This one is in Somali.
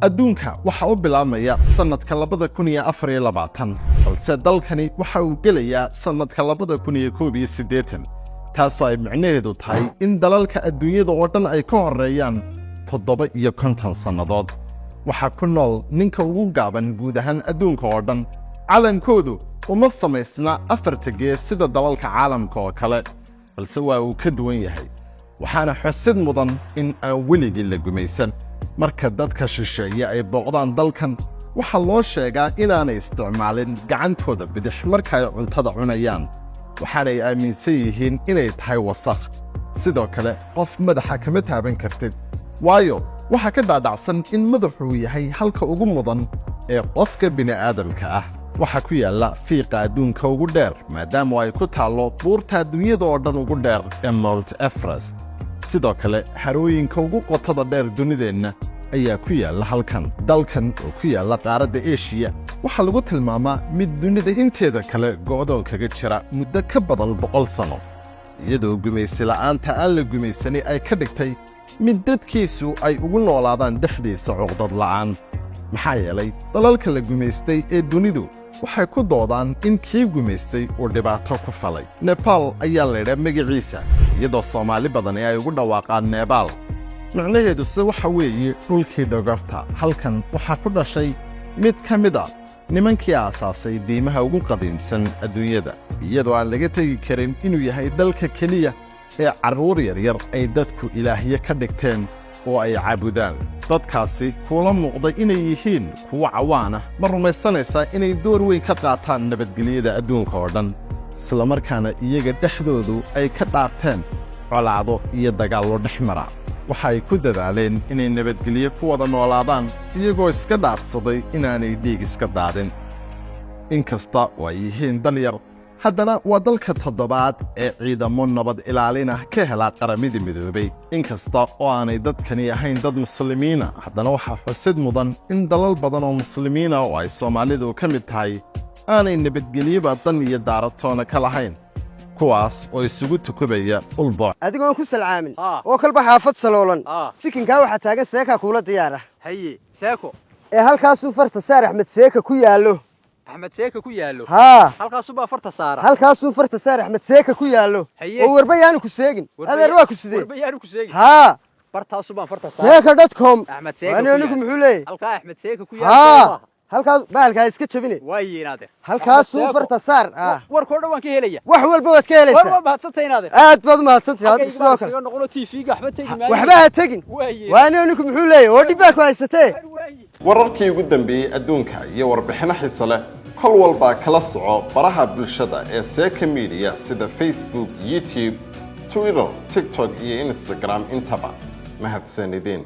Adduunka waxa u bilaabmaya sannadka 2024, balse dalkani waxa uu gelayaa sannadka 2081, taasoo ay micnaheedu tahay in dalalka adduunyada oo dhan ay ka horreeyaan 57 sannadood. Waxaa ku nool ninka ugu gaaban guud ahaan adduunka oo dhan. Calankoodu uma samaysna afarta gees sida dalalka caalamka oo kale, balse waa uu ka duwan yahay. Waxaana xusid mudan in aan weligii la gumaysan. Marka dadka shisheeye ay booqdaan dalkan, waxaa loo sheegaa inaanay isticmaalin gacantooda bidix marka ay cuntada cunayaan, waxaanay aaminsan yihiin inay tahay wasakh. Sidoo kale qof madaxa kama taaban kartid, waayo waxaa ka dhaadhacsan in madaxuu yahay halka ugu mudan ee qofka bini'aadamka ah. Waxaa ku yaalla fiiqa adduunka ugu dheer, maadaama ay ku taallo buurta adduunyada oo dhan ugu dheer ee Mount Everest. Sidoo kale harooyinka ugu qotada dheer dunideenna ayaa ku yaalla halkan. Dalkan oo ku yaalla qaaradda Eshiya waxaa lagu tilmaamaa mid dunida inteeda kale go'doon kaga jira muddo ka badan 100 sano, iyadoo gumaysi la'aanta aan la gumaysani ay ka dhigtay mid dadkiisu ay ugu noolaadaan dhexdiisa cuqdad la'aan, maxaa yeelay dalalka la gumaystay ee dunidu waxay ku doodaan in kii gumaystay uu dhibaato ku falay. Nebaal ayaa laydhaa magaciisa, iyadoo Soomaali badani ay ugu dhawaaqaan Nebaal, micnaheeduse waxa weeye dhulkii dhogorta. Halkan waxaa ku dhashay mid ka mid a nimankii aasaasay diimaha ugu qadiimsan adduunyada, iyadoo aan laga tegi karin inuu yahay dalka keliya ee carruur yaryar ay dadku ilaahye ka dhigteen oo ay caabudaan. Dadkaasi kuula muuqday inay yihiin kuwo cawaan ah, ma rumaysanaysaa inay door weyn ka qaataan nabadgelyada adduunka oo dhan, islamarkaana iyaga dhexdoodu ay ka dhaarteen colaado iyo dagaallo dhex mara? Waxa ay ku dadaaleen inay nabadgelyo ku wada noolaadaan, iyagoo iska dhaarsaday inaanay dhiig iska daadin. Inkasta oo ay yihiin dal yar, haddana waa dalka toddobaad ee ciidamo nabad ilaalin ah ka hela Qaramadii Midoobay. Inkasta oo aanay dadkani ahayn dad Muslimiina, haddana waxaa xusid mudan in dalal badan oo Muslimiina oo ay Soomaalidu ka mid tahay aanay nabadgelyaba dan iyo daaratoona ka lahayn, kuwaas oo isugu tukubaya ulbooc. Adigoon ku salcaamin oo kalba xaafad saloolan, sikinkaa waxaa taagan Seekaa kuula diyaara. Haye, Seeko. Ee halkaasuu farta saar, Axmed Seeka ku yaallo. Axmed Seeka ku yaallo? Haa. Halkaasubaa farta saara? Halkaasuu farta saar, Axmed Seeka ku yaallo. Haye. Oo warba yaanu ku seegin, adeer, waa ku sidee? Warba yaanu ku seegin. Haa. Bartaasubaan farta saara. Seeka.com. Axmed Seeka Waani ku anigu yaal. Muxuu leeyahy? Halkaa Axmed Seeka ku yaallo. Haa, halkaas bahalkaa iska jabine. Waaye inaadeer. Halkaasuu Axmed farta saar. Warkoo dhan waan ka helaya. Wax walba waad ka War helaysaa. waa mahadsantay, inaadeer. Aad baad umahadsantahay adigu sidoo kale. Iskaga noqono TV-ga, waxba tegi maayo. Waxba ha tegin. Waaye. Waani anigu muxuu leeyahy oo dhib baa ku haysatee. Waaye. Wararkii ugu dambeeyey adduunka iyo warbixino xiise leh kol walba kala soco baraha bulshada ee Seeka Media, sida Facebook, YouTube, Twitter, TikTok iyo Instagram intaba. Mahadsanideen.